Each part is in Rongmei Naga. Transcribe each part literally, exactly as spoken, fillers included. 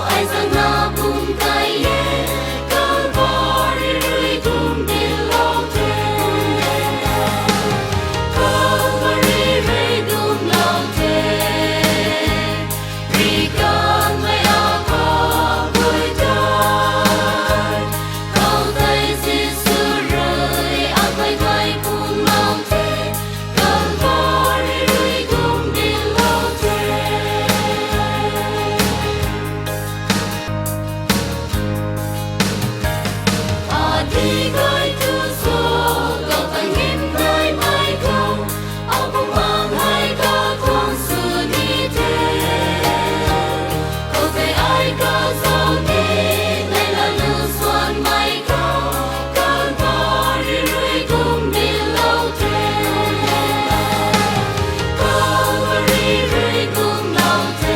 Ai zangna bum kai e, Calvary rui kum bilou the. Calvary rui kumlou the. Ri kanmei a kha gui tei. Kau tei Jisu rui akai kai kumlou the. Calvary rui kum bilou the. Adi kai tu so, kau ta hym kai mei kau, apu mang hei katuang sw ni the. Kau tei ai kazauh ni, nei la lu swan mei kau, Calvary rui kum bilou the. Calvary rui kumlou the.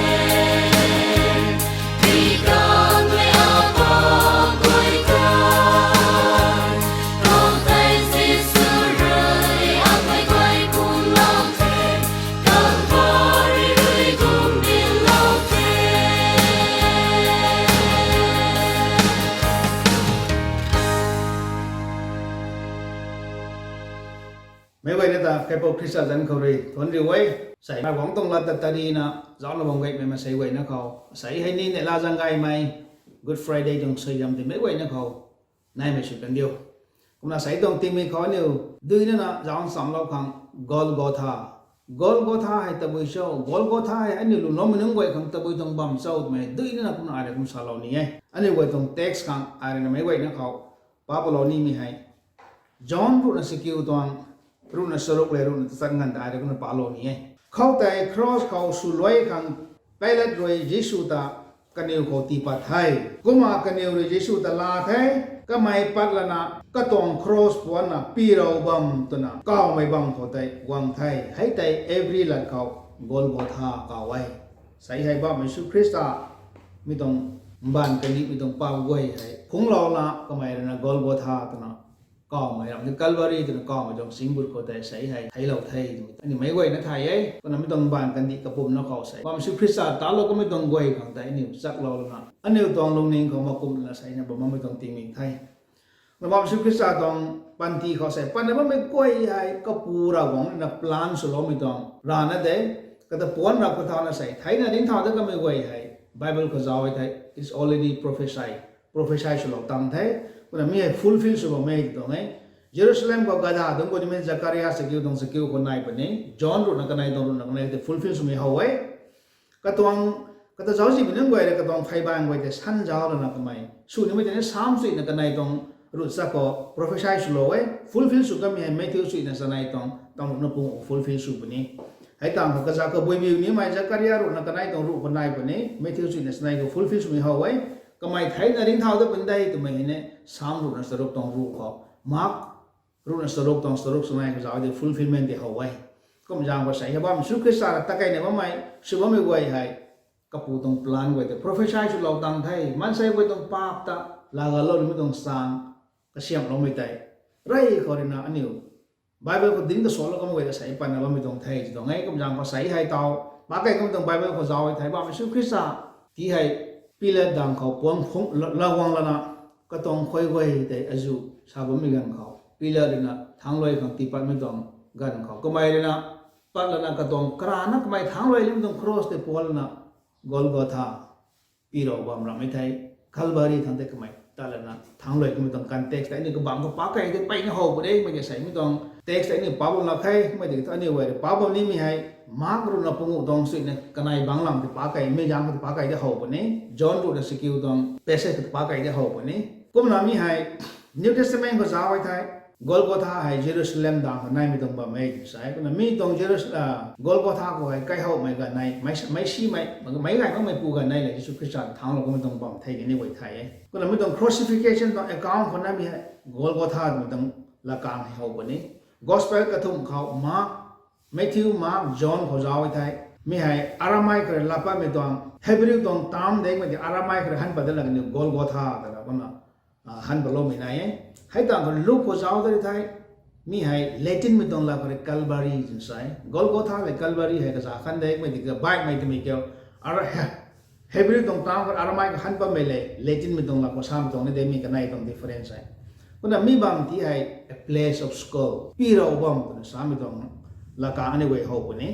Meic guayna ta kaipouc Khrista zanc khou rui thuanc riu e. Sei mai guangc tuang lat ta tarina zaucna bam gaymei maansei guayna khou, sei hei ni neihla zaeng gaymei Good Friday tuang suaihiam tei meic guayna khou naimei sw kan diu. Kumna sei tuang tingmik khou aniu duinana zauc nchamlou khang Golgotha. Golgotha hei tabui cho, Golgotha hei aniu lwmloumei nunc guay khang tabui tuang bam cho twmei duinana kumna ai rui kum salou ni e. Aniu guay tuang text khang ai rui na meic guayna khou pa palou nimei hei John ruhna chakiu tuang ruhna charuk le ruhna tachat nganv ta ai rui kumna palou ni e. Khoutei cross khou swluai khang Pilat rui Jisu ta kaniw khou tii pat the. Kumna kaniw rui Jisu ta laa the, kamei pat lana katuang cross puanna pirou bam twna kawmei bam khou tei guang the. Hei tei Hebrew lat khou Golgotha kaw e. Sei hei bam Jisu Khrista mi tuang mbaanv kandihmei tuang paap guay hei phungclouna kamei rui na Golgotha twna kawmei ram ni Calvary twna kawmei tuang symbol khou tei sei hei theiclou the twmei aniu meic guayna thay e. Kumna mi tuang mbaanv kandih kapumna khou sei bam Jisu Khrista talou kamei tuang guay khang tei aniu chaklou lana aniu tuang lungning khou makumna seina bam bammei tuang tingmik the. Na bam Jisu Khrista tuang panty khou sei patna bammei guay hei Kapu Ravguangc rui na plan swloumei tuang rana de. Kata puanc rap kathau na sei theina ringcthau dat kamei guay hei Bible khou zauc e thei it's already prophesy, prophesy swlou tang the. Kumna mi hei fulfill sw bam e tw tuang e. Jerusalem khou gadha dungc khou nimei Zakaria chakiu tuang chakiu khou nai puni, John ruhna kanei tuang ruhna kanei tei fulfill swmei how e. Katuang, kata zauczihpui nunc guay rui katuang pheybaanv guay tei sanzauc lana kamei sw nimei tei ni Sam chuina kanei tuang ruhcha khou prophesy swlou e. Fulfill sw kamei hei Matthew chuina chanei tuang tangruhna pung fulfill sw puni. Hei tang khou kazak kabuibiu nimei Zakaria ruhna kanei tuang ruh khou nai puni, Matthew chuina chanei khou fulfill swmei how e. Kamei theina ringcthau dat puni de twmei hei ni Sam ruhna charuk tuang ruh khou, Mark ruhna charuk tuang charuk chanei khou zauc tei fulfillment tei how e. Kum zaeng khou sei hei bam Jisu Khrista ta kaina bammei sw bammei guay hei Kapu tuang plan guay tei prophesy swlou tang the. Maansei guay tuang paap ta laagalou nimei tuang chang kasiamhloumei tei rey khou rui na aniu Bible khou dinc ta salou kamei guay ta sei patna bammei tuang the tw tuang e. Kum zaeng khou sei hei tau pac kei kamei tuang Bible khou zauc e thei bam Jisu Khrista ti hei Pilat dang khou puang phungc la, laguang lana katuang khuay guay tei azuh sa bammei ganv khou Pilat rui na thangc luai khang tii patmei tuang ganv khou kamei rui na pat lana katuang karana kamei thangc luai nimei tuang cross tei puan lana Golgotha pirou bam ramei thei Calvary thangc tei kamei tat lana thangc luai kamei tuang context tei aniu kabangc khou pac kei tei peyna how puni de. Mei tei seimei tuang text tei aniu pa bam lak khe, mei tei thu aniu guay rui pa bam nimei hei Mark ruhna panguh tuang chuina kanei bangc lang tei pac kei, mei zaeng khou tei pac kei de how puni, John ruhna chakiu tuang passage khou tei pac kei de how puni. Kumna mi hei New Testament khou zauc e thei Golgotha hei Jerusalem dang khou naimei tuang bam e tw sa e. Kumna mi tuang Jerus-, ah, Golgotha khou hei kaihowmei ganei, mei, meic simei, meic gay makmeipu ganei le Jisu Khrista thangclou kamei tuang bam the tini guay thay e. Kumna mi tuang crucifixion tuang account khou naimei hei Golgotha twmei tuang lakang hei how puni. Gospel kathumh khou Mark, Matthew, Mark, John khou zauc e thei mi hei Aramaic khou rui laa patmei tuang Hebrew tuang term de, mei tei Aramaic khou rui han pat dat lak kaniw Golgotha twna kumna, ah, han patloumei nai e. Hei tang khou Luke khou zauc dat thei mi hei Latinmei tuang lat khou rui Calvary twna sa e. Golgotha le Calvary hei kaza khan de, mei tei kabaihmei twmei kiu, ara he Hebrew tuang tang khou Aramaic khou han bammei le, Latinmei tuang lak khou samei tuang ni de, mi kanei tuang difference hei. Kumna mi bam ti hei a place of skull, pirou bam twna samei tuang lak khang aniu guay how puni.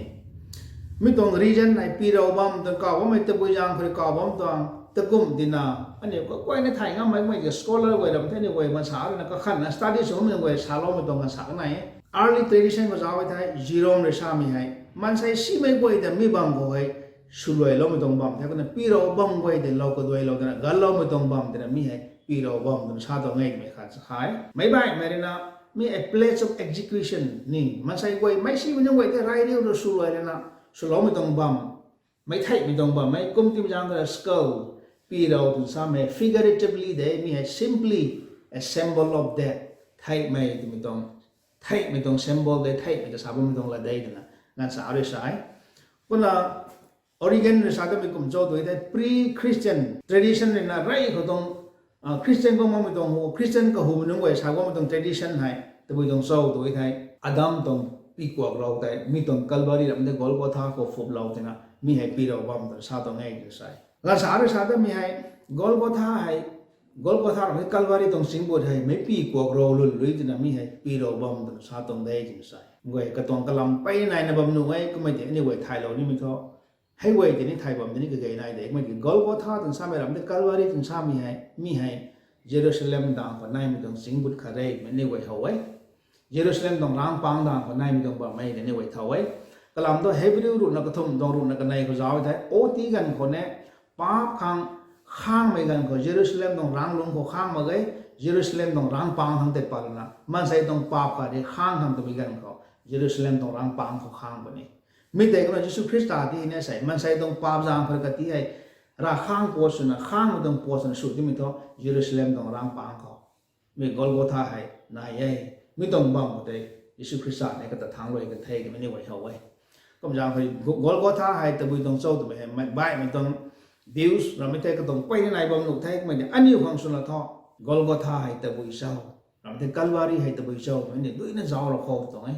Mi tuang region hei pirou bam twna kaw bammei tabui zaeng khou rui kaw bam tuang takum tina, aniu kaguayna thay ngammei mei scholar guay ram the aniu guay ganv sa ruina kakhanna study sw bammei guay saloumei tuang ganv sa kanei e. Early tradition khou zauc e thei Jerome rui samei hei, maansei simei guay ta mi bam khou hei swluailoumei tuang bam the, kumna pirou bam guay ta lou kaduailou twna ganloumei tuang bam twna mi hei pirou bam twna sa tuang e twmei khat sa e. Meic baihmei ruina mi a place of execution ni, maansei guay meic simei nunc guay tei rai riu rui swluai lana swloumei tuang bam, meic theihmei tuang bam e. Kum timei zaeng khou rui skull, pirou twna samei figuratively de, mi hei simply a symbol of death, theihmei twmei tuang, theihmei tuang symbol de, theihmei ta sa bammei tuang la de twna ganv sa rui sa e. Kumna Origen rui sa tamei kum cho tu thei pre-Christian tradition ruina rey khou tuang, Christian guang makmei tuang, Christian kahumei nunc guay sa guangmei tuang tradition hei tabui tuang cho tu thei Adam tuang pikuaklou tei mi tuang Calvary ram tei Golgotha khou phuplou tina mi hei pirou bam twna sa tuang e twna sa e. Ganv sa rui sa tamei hei Golgotha hei, Golgotha ram hei Calvary tuang chingbut hei meic pikuaklou lun lui twna mi hei pirou bam twna sa tuang de twna sa e. Guay katuang kalam pey naina bam nuh e, kummei tei aniu guay thaylou nimei thu hei guay tei ni thay bam tei ni kagei nai de. Kummei tei Golgotha twna samei ram tei Calvary twna samei hei mi hei Jerusalem dang khou naimei tuang chingbut khat re twmei aniu guay how e. Jerusalem tuang rangpang dang khou naimei tuang bam e twna aniu guay thow e. Kalam thu Hebrew ruhna kathumh tuang ruhna kanei khou zauc e thei, o ti ganv khou ne paap khang khangmei ganv khou Jerusalem tuang ranglung khou khang mak ge, Jerusalem tuang rangpang thang tei pat lana maansei tuang paap khat rui khang khang twmei ganv khou Jerusalem tuang rangpang khou khang puni. Mi tei kumna Jisu Khrista ti hei ne sei maansei tuang paap zaeng khou rui kati hei rav khang pat swna, khangmei tuang pat swna sw timei thu Jerusalem tuang rangpang khou mi Golgotha hei nai e. Mi tuang bam khou tei Jisu Khrista ni kata thangc rui kan the twmei aniu guay how e. Kum zaeng khou Golgotha hei tabui tuang cho twmei hei meic baihmei tuang Jews rammei tei katuang peyna nai bam nuh the, kummei tei aniu khang swna thu Golgotha hei tabui cho, ram tei Calvary hei tabui cho twmei aniu duina zauclou khou tuang e.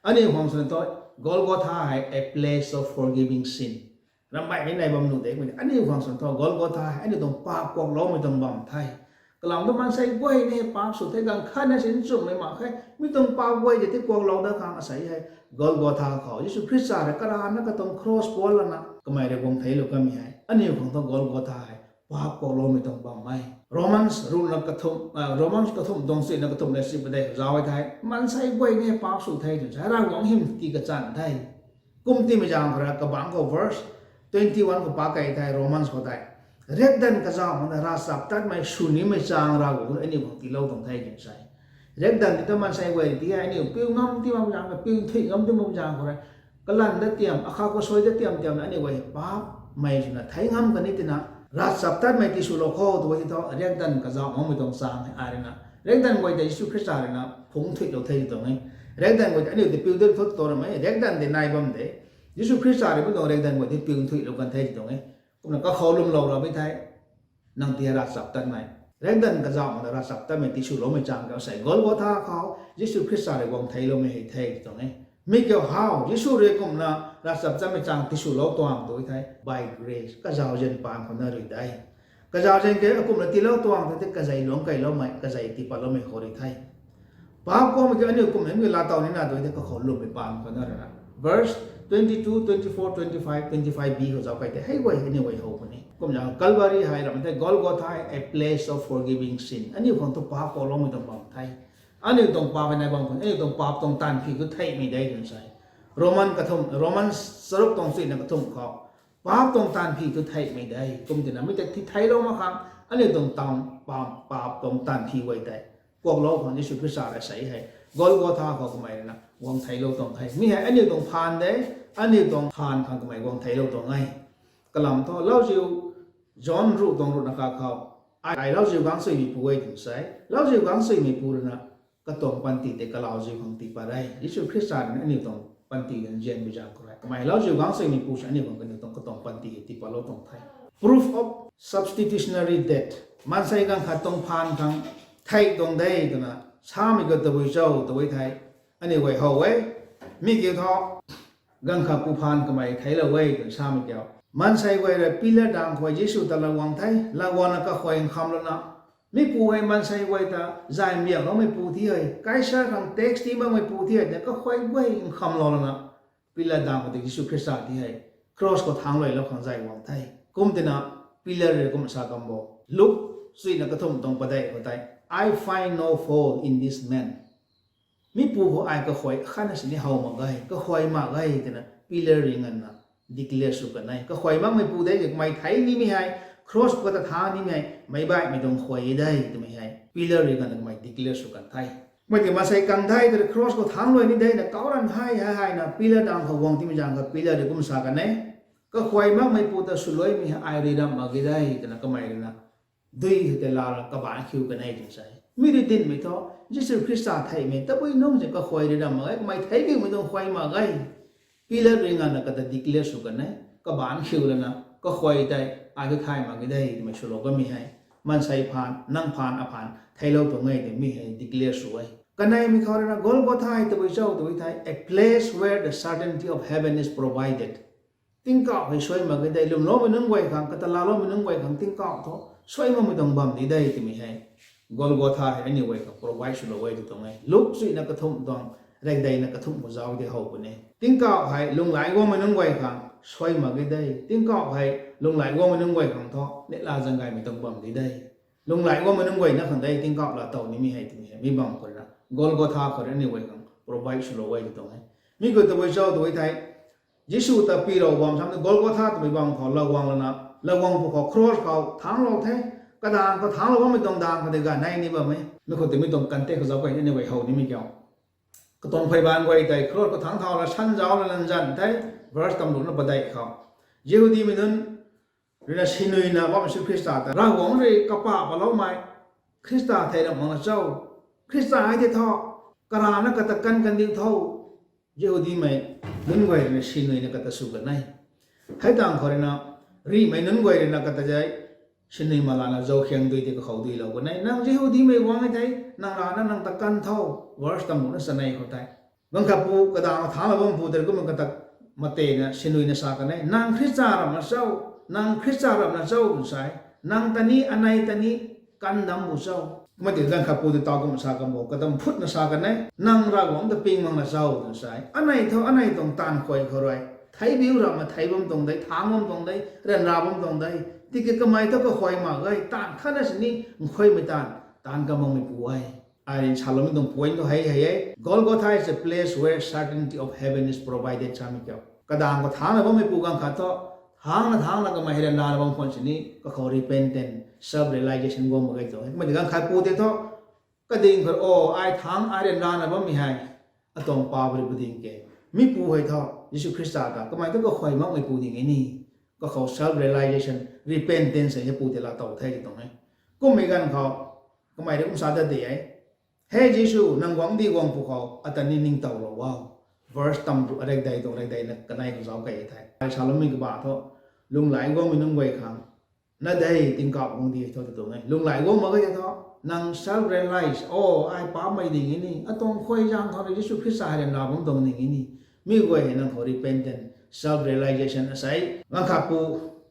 Aniu khang swna thu Golgotha hei a place of forgiving sin, ram baihmei nai bam nuh de, kummei tei aniu khang swna thu Golgotha hei aniu tuang paap kuakloumei tuang bam the. Kalam thu maansei guay ni paap sw the ganv khatna si nchumhmei mak khe, mi tuang paap guay tei tikuaklou dat khang asei hei Golgotha khou Jisu Khrista rui karana katuang cross pal lana kamei rui guang theiclou kanmei hei aniu khang thu Golgotha hei paap kuakloumei tuang bam e. Romans ruhna kathumh, Romans kathumh tuang suina kathumh le si padeih zauc e thei maansei guay ni paap sw the twna sa e, Ravguangc hym tii kachan the. Kum timei zaeng khou rui kabangc khou verse twenty one khou pac kei thei Romans khou tei, riakdanv kazauh makna ravchaptatmei sw nimei chaeng Ravguangc rui aniu khang tiilou tuang the twna sa e. Riakdanv ti ta maansei guay ti hei aniu piu ngam ti makmei zaeng khou, piu nthuih ngam ti makmei zaeng khou rui kalanv dat tiam, akha khou suai dat tiam tiamna aniu guay paapmei swna thei ngam kan ni tina ravchaptatmei tiswlou khou tu ti thu riakdanv kazauh makmei tuang chaeng hei ai ruina riakdanv guay tei Jisu Khrista ruina phungc nthuihlou the ti tuang e. Riakdanv guay tei aniu tei piu dat thu tu ramei, riakdanv tei nai bam de. Jisu Khrista rui mi tuang riakdanv guay tei piu nthuihlou kan the ti tuang e. Kumna kakhou lwmlou ra bi thei nang ti hei ravchaptatmei, riakdanv kazauh makna ravchaptatmei tiswloumei chaeng kiu sei Golgotha khou Jisu Khrista rui guang theicloumei hei the ti tuang e. Mi kiu how, Jisu rui kumna ravchaptatmei chaeng tiswlou tuang tu thei by grace, kazauh zian paan khou na rui de. Kazauh zian kei akumna tiilou tuang tu thei kazei luangc keyloumei, kazei tii patloumei khou rui the. Paap kuakmei kiu aniu kum hei mi laa tow nina tu thei kakhou lwmmei paan khou na ruina verse twenty two, twenty four, twenty five, twenty five b khou zauc kei tei hei guay aniu guay how puni. Kumna Calvary hei ram tei Golgotha hei a place of forgiving sin, aniu khang thu paap kuakloumei tuang bam the. Aniu tuang paap hei nai bam khou aniu tuang paap tuang taanv phi tu theihmei de twna sa e. Roman kathumh, Romans charuk tuang suina kathumh khou paap tuang taanv phi tu theihmei de. Kum tina mi tei ti theiclou mak khang aniu tuang taanv, paap, paap tuang taanv phi guay tei kuaklou khang Jisu Khrista rui sei hei Golgotha khou kamei ruina guang theiclou tuang the. Mi hei aniu tuang phaan de, aniu tuang phaan khang kamei guang theiclou tuang e. Kalam thu lauziu John ruh tuang ruhna kha khou, ai lauziu gangsuimeipu e twna sa e. Lauziu gangsuimeipu ruina katuang panty tei kalauziu khang tii pat e. Jisu Khrista ruina aniu tuang panty nzianmei zaeng khou rui kamei lauziu gangsuimeipu si aniu khang kaniw tuang katuang panty hei tii patlou tuang the. Proof of substitutionary death. Maansei ganv khat tuang phaan khang theih tuang de twna samei kiu tabui cho tu thei aniu guay how e. Mi kiu thu ganv khat pu phaan kamei theiclou e twna samei kiu Maansei guay rui pillar dang khou Jisu ta laguang the, laguangna kakhuay nkham lana, mipu hei maansei guay ta zay mbiangloumeipu thi hei, Kaisar khang tax tii makmeipu thi hei, twna kakhuay guay nkhamlou lana, pillar dang khou tei Jisu Khrista ti hei, cross khou thangc luailou khang zay guang the. Kum tina, pillar rui kum sa kam bo. Luk, chuina kathumh tuang padeih khou tei, I find no fault in this man. Mipu khou ai kakhuay khatna sini how mak ge, kakhuay mak ge, twna pillar rui nganvna declare sw kan e. Kakhuay makmeipu de, kamei thei nimei hei, cross khou ta thangc nimei hei, meic baihmei tuang khuay de, twmei hei pillar rui nganvna kamei declare sw kan the. Mei tei maansei kang the, twna cross khou thangc luai ni de, na kau ran hei, hei, hei, na pillar dang khou guang timei zaeng kha pillar rui kum sa kan e. Kakhuay makmeipu ta swluaimei hei ai rui ramh mak ge de, twna kamei ruina dui hei tei lana kabaanc khiu kan e twna sa e. Mi rui dinmei thu, Jisu Khrista theimei tabui nungc si kakhuay rui ramh mak ge, kamei thei kiumei tuang khuay mak ge. Pillar rui nganvna kata declare sw kan e, kabaanc khiu lana, kakhuay tei ai thu thay mak ge de, twmei swlou kanmei hei, maansei phaan, nang phaan, aphaan theilou tuang e, twmei hei declare sw e. Kaneimei khou ruina Golgotha hei tabui cho tw thei, a place where the certainty of heaven is provided. Tingkauh hei suai mak ge de, lwmloumei nunc guay khang, kata laaloumei nunc guay khang tingkauh thu suai makmei tuang bam di de, twmei hei Golgotha hei aniu guay khang provide swlou e tw tuang e. Luk chuina kathumh tuang, rekdeina kathumh khou zauc de how puni. Tingkauh hei lunghlaic guangmei nunc guay khang suai mak ge de, tingkauh hei lunghlaic guangmei nunc guay khang thu neihla zaeng gaymei tuang bam di de. Lunghlaic guangmei nunc guayna khang de tingkauh laa tow nimei hei twmei hei mi bam khou ruina Golgotha khou rui aniu guay khang provide swlou e tw tuang e. Mi khou tabui cho tw thei, Jisu ta pirou bam sam tei Golgotha twmei bam khou laguang lana, laguang pwkhou cross khou thangclou the, kadaeng khou thangclou bammei tuang daeng khou tei ganei ni bam e. Mi khou tei mi tuang context khou zauc key aniu guay how nimei kiu. Katuang phey baanv guay tei cross khou thangc thau la san zauc lana nzan the, verse tamruhna padeih khou. Jihudimei nunc ruina sinuina bam Jisu Khrista ta, Ravguangc rui kapah paloumei, Khrista thei ramh mak na cho? Khrista hei tei thu, karana kata kan kandiu tho. Jihudimei nunc guay ruina sinuina kata sw kan e. Hei tang khou ruina, rihmei nunc guay ruina kata zai, sinui malana zaukhang dui tei kakhou duilou kan e. Nang Jihudimei guang e thei, nang rana nang ta kan tho, verse tamruhna chanei khou tei. Ganv khatpu kadaeng thangclou bam pu tei kumna kata matena sinuina sa kan e, nang Khrista ramh na cho, nang Khrista ramh na cho tw sa e, nang ta ni, anei ta ni, kan dam bu cho. Kumna tei ganv khatpu tei taw kumna sa kan bo, kata mphutna sa kan e, nang Ravguangc ta ping mak na cho tw sa e. Anei thu anei tuang taanv khuay khou rui, theibiu ramhna thei bam tuang de, thangc bam tuang de, ryanra bam tuang de, tiki kamei thu kakhuay mak ge, taanv khatna sini nkhuaymei taanv, taanv kamakmeipu e. Ai rui saloumei tuang point thu hei hei e, Golgotha is a place where certainty of heaven is provided samei kiu. Kadaeng khou thangcna bammeipu ganv khat thu, thangcna thangcna kamei hei ryanrana bam khwan sini kakhou repentance, self realization guang mak ge tw e. Kumna tei ganv khatpu tei thu, kading khou, o, ai thangc ai ryanrana bammei hei, atuang paap rui pu ding ke. Mipu hei thu Jisu Khrista ta kamei thu kakhuay makmeipu ding e ni, kakhou self realization, repentance hei pu tei laa tow the tw tuang e. Kummei ganv khou, kamei rui kum sa dat de e, He Jisu, nang guangcdic guang pwkhou ata ni ningtowlou o. Verse tamruh, rekdei tuang rekdeina kanei khou zauc key the. Ai saloumei kaba thu, lunghlaic guangmei nunc guay khang, na de tingkauh guangcdic tho tw tuang e. Lunghlaic guang mak ge thu, nang self realize, o, ai paapmei ding e ni, atuang khuay zaeng khou rui Jisu Khrista hei ryanra bam tuang ding e ni. Mi guay hei nang khou repentance, self realization asei. Ganv khatpu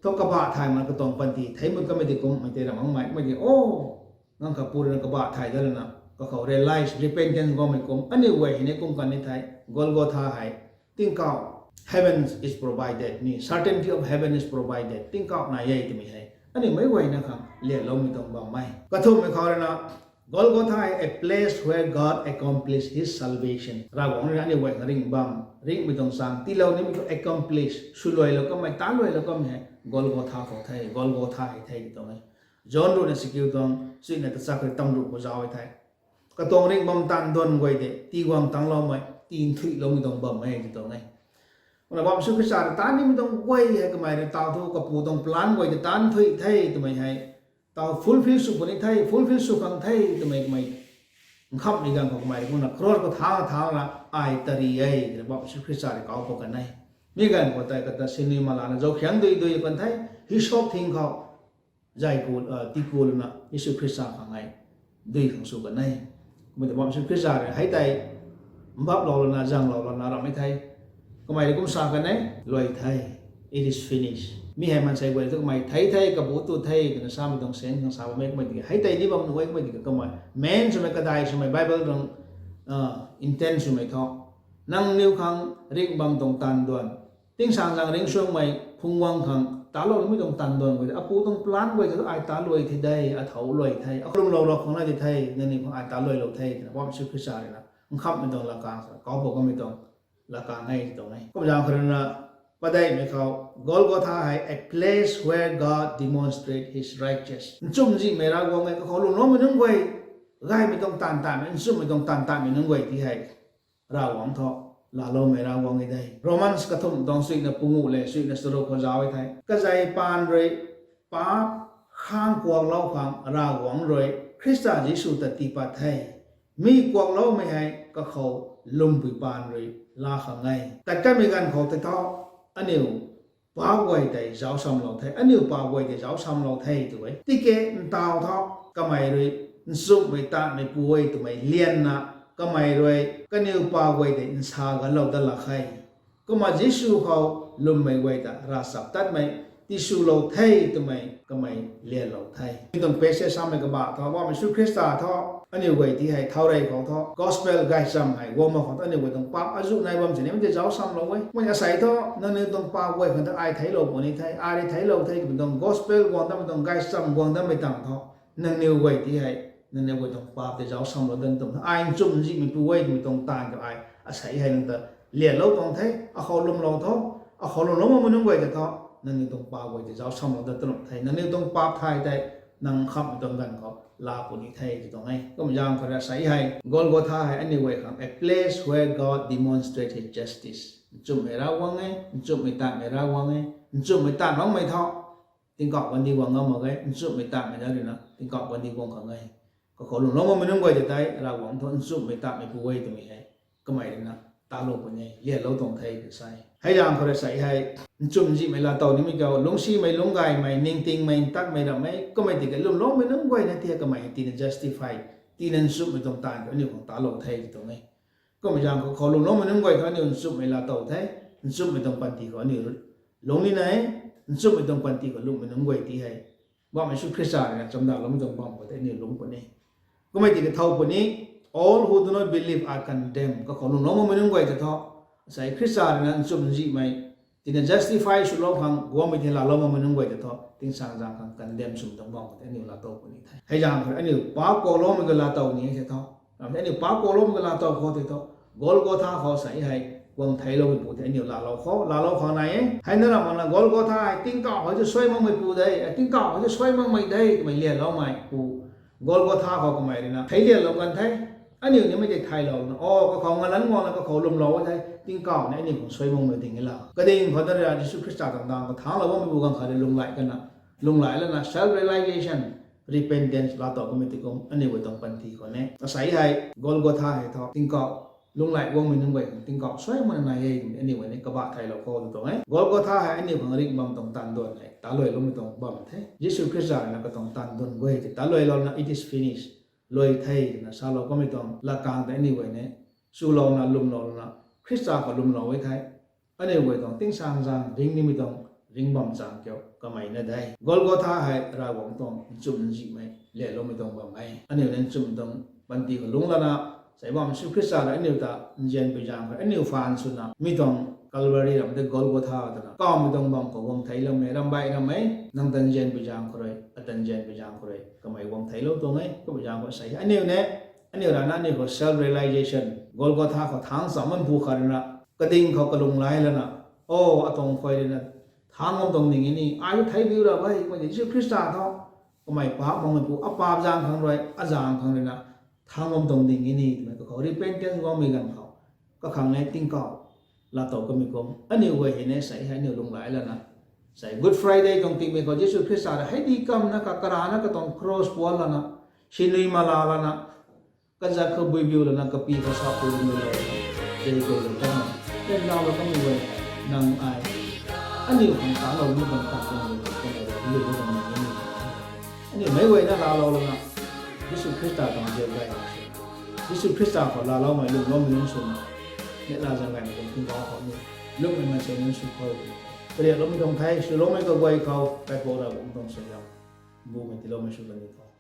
thu kabah thay mak katuang panty thei mut kamei tei kummei tei ramh makmei, mei tei, o, ganv khatpu ruina kabah thay dat lana, kakhou realize, repentance guangmei kum, aniu guay hei ni kum kan ni thei, Golgotha hei, tingkauh, heaven is provided ni, certainty of heaven is provided, tingkauh nai e twmei hei aniu meic guayna khang lianloumei tuang bammei. Kathumhmei khou ruina, Golgotha, a place where God accomplished his salvation. Ravguangc ruina aniu guay khang ringh bam, ringhmei tuang chang tiilou nimei khou accomplish, swluailou kanmei, taanc luailou kanmei hei Golgotha khou the, Golgotha hei the tw tuang e. John ruhna sikiu tuang, chuina tachat khou tamruh khou zauc e the. Katuang ringh bam taanv duan guay de, tii guang tangcloumei, tii nthuihloumei tuang bam e tw tuang e. Kumna bam Jisu Khrista rui taanc nimei tuang guay hei kamei rui taw thu kapu tuang plan guay tei taanc nthuih the twmei hei, taw fulfill sw puni the, fulfill sw khang the twmei kamei nkhamhmei ganv khou kamei rui kumna cross khou thangc thangcna ai tari e twna bam Jisu Khrista rui kauc khou kan e. Mi ganv khou tei kata sinui malana zaukhang dui dui kan the, hisop thing khou zay ku, tiku lana Jisu Khrista khang e dui khang sw kan e. Kumna tei bam Jisu Khrista rui hei tei mbaplou lana, zanglou lana ramhmei the. Kamei rui kum sa kan e, luai the, it is finished. Mi hei maansei guay thu kamei thei the, kabu tu the twna samei tuang sense khang sa bammei kumei tiki, hei tei ni bam nuh e kumei tiki kamei main swmei, kadai swmei, Bible tuang intent swmei thu, nangniw khang ringh bam tuang taanv duan, tingsaengzaeng ringcsuangmei phungc guang khang taloumei tuang taanv duan guay, apu tuang plan guay thu ai taluai the de, athau luai the, akhou lwmlou lou khang na di the, nangniw khang ai taluailou the twna Poubauhmei Jisu Khrista rui na nkhamhmei tuang lakang, kau pw kamei tuang lakang e tuang e. Kumzaeng khou rui na, padeihmei khou, Golgotha hei a place where God demonstrate his righteous. Nchumhzihmei Ravguangc e, kakhou lwmloumei nunc guay, gaymei tuang taanv taanmei, nchumhmei tuang taanv taanmei nunc guay ti hei Ravguangc thu laaloumei Ravguangc e de. Romans kathumh tuang suina pungu le suina charuk khou zauc e the. Kazei paan rui paap khang kuaklou khang Ravguangc rui Khrista Jisu ta tii pat the. Mi kuakloumei hei kakhou lwmpui paan rui laa khang e. Tat kanmei ganv khou tei thu, aniu paap guay tei zauc samlou the, aniu paap guay tei zauc samlou the tw e. Tiki ntaw thu, kamei rui nchumhmei taanmeipu e twmei lianna, kamei rui kaniw paap guay tei nsa ganlou dat lak khe. Kumna Jisu khou lwmmei guay ta ravchaptatmei tiswlou the twmei kamei lianlou the. Mi tuang passage samei kabah thu, Poubauhmei Jisu Khrista thu aniu guay ti hei thaurey khou thu gospel gaychamv hei guang mak khou thu aniu guay tuang paap azuh nai bam sini mei tei zauc samlou e. Mei asei thu, nangniw tuang paap guay khang ta ai theiclou puni the, ai rui theiclou the twmei tuang gospel guang datmei tuang gaychamv guang datmei tang thu, nangniw guay ti hei, nangniw guay tuang paap tei zauc samlou dat tuang the. Ai nchumhzihmeipu e twmei tuang taanv khou ai asei hei nang ta lianlou tuang the, akhou lwmlou tho, akhou lwmlou makmei nunc guay ta thu, nangniw tuang paap guay tei zauc samlou dat tuang the, nangniw tuang paap thay tei nang nkhamhmei tuang ganv khou laa puni the tw tuang e. Kumzaeng khou rui asei hei, Golgotha hei aniu guay khang a place where God demonstrate his justice. Nchumhmei Ravguangc e, nchumhmei taanvmei Ravguangc e, nchumhmei taanv makmei thu tingkauh kandih guang ngam mak ge, nchumhmei taanvmei na rui na tingkauh kandih guang khang e. Kakhou lwmlou makmei nunc guay ta tei Ravguangc thu nchumhmei taanvmeipu e twmei hei kamei rui na talou puni, lianlou tuang the tw sa e. Hei zaeng khou rui asei hei, nchumhzihmei laatow nimei khou, lungcsimei, lungcgaymei, ningtingmei, ntakmei, rammei, kummei tiki lwmloumei nunc guay na ti kamei tina justify, tina nchumhmei tuang taanv khou aniu khang talou the tw tuang e. Kumzaeng khou, khou lwmloumei nunc guay khou aniu nchumhmei laatow the, nchumhmei tuang panty khou aniu lungc ni na e, nchumhmei tuang panty khou lwmmei nunc guay ti hei Poubauhmei Jisu Khrista rui na chamdaloumei tuang bam khou tei aniu lungc puni. Kummei tiki thow puni, all who do not believe are condemned. Kakhou lwmlou makmei nunc guay ta thu, asei Khrista rui na nchumhzihmei tina justify swlou khang guangmei thei laalou makmei nunc guay ta thu, tingsaengzaeng khang condemn swmei tuang bam khou tei aniu laatow puni the. Hei zaeng khou rui aniu paap kuakloumei khou laatow ni the thu, ramh tei aniu paap kuakloumei khou laatow khou tei thu, Golgotha khou asei hei guang theicloumeipu tei aniu laalou khou, laalou khou nai e. Hei na ramh makna Golgotha hei tingkauh hei thu suai makmeipu de, tingkauh hei thu suai makmei de twmei lianloumeipu, Golgotha khou kamei rui na thei lianlou kan the. Aniu nimei tei theilouna, o, kakhou ngalanc guangna kakhou lwmlou e the, tingkauh ni aniu khang suai makmei ding e la. Kading khou ta rui Jisu Khrista tuang daeng khou thanglou bammeipu ganv khat rui lunghlaic kana, lunghlaic lana self realization, repentance laatow kummei ti kum aniu guay tuang panty khou ni asei hei Golgotha hei thu tingkauh lunghlaic guangmei nunc guay khang tingkauh suai makna nai e twmei aniu guay ni kabah theiclou khou tw tuang e. Golgotha hei aniu khang ringh bam tuang taanv duan hei taluailoumei tuang bam the. Jisu Khrista rui na katuang taanv duan guay tei taluailouna it is finished, luai the twna salou kummei tuang lakang tei aniu guay ni chulouna, lwmlouna, Khrista khou lwmlou e thei, aniu guay tuang tingsaengzaeng ringh nimei tuang ringh bam chang kiu kamei na de. Golgotha hei Ravguangc tuang nchumhzihmei lianloumei tuang bam e. Aniu ni nchumhmei tuang panty khou lungc lana, asei Poubauhmei Jisu Khrista rui aniu ta nzianpui zaeng khou aniu phaan swna mi tuang Calvary ramh tei Golgotha twna kawmei tuang bam khou guang theicloumei, ramh baih ramh e, nang ta nzianpui zaeng khou rui, ata nzianpui zaeng khou rui kamei guang theiclou tuang e. Kummei zaeng khou asei aniu ni, aniu rana aniu khou self realization, Golgotha khou thangc cham makmeipu khat rui na, kading khou kalung lai lana, o, atuang khuay rui na thangc bam tuang ding e ni, ai thu theibiu ra e, kummei Jisu Khrista thu kamei paap makmeipu, apaap zaeng khang rui, azaeng khang rui na thangc bam tuang ding e ni twmei kakhou repentance guangmei ganv khou, kakhang e tingkauh laatow kummei kum aniu guay hei ni asei hei aniu lunghlaic lana, asei Good Friday tuang tingmei khou Jisu Khrista rui hei di kamna kakarana katuang cross puan lana, sinui mala lana, kazat khou buibiu lana, kapi khou sapui lana, zei guay lana, ken laalou kummei guay, nang ai aniu khang taloumei tuang taanv duan guay, aniu meic guayna laalou lana, Jisu Khrista tuang ziap gay, Jisu Khrista khou laaloumei lwmloumei nunc swna, neihla zaeng gaymei tuang tingkauh khou ni lwmmei maansei nunc sw khou kariakloumei tuang the, swloumei kaguay khou Kaipouc Ravguangc tuang suaihiam bumei tiiloumei sw kan ni tho.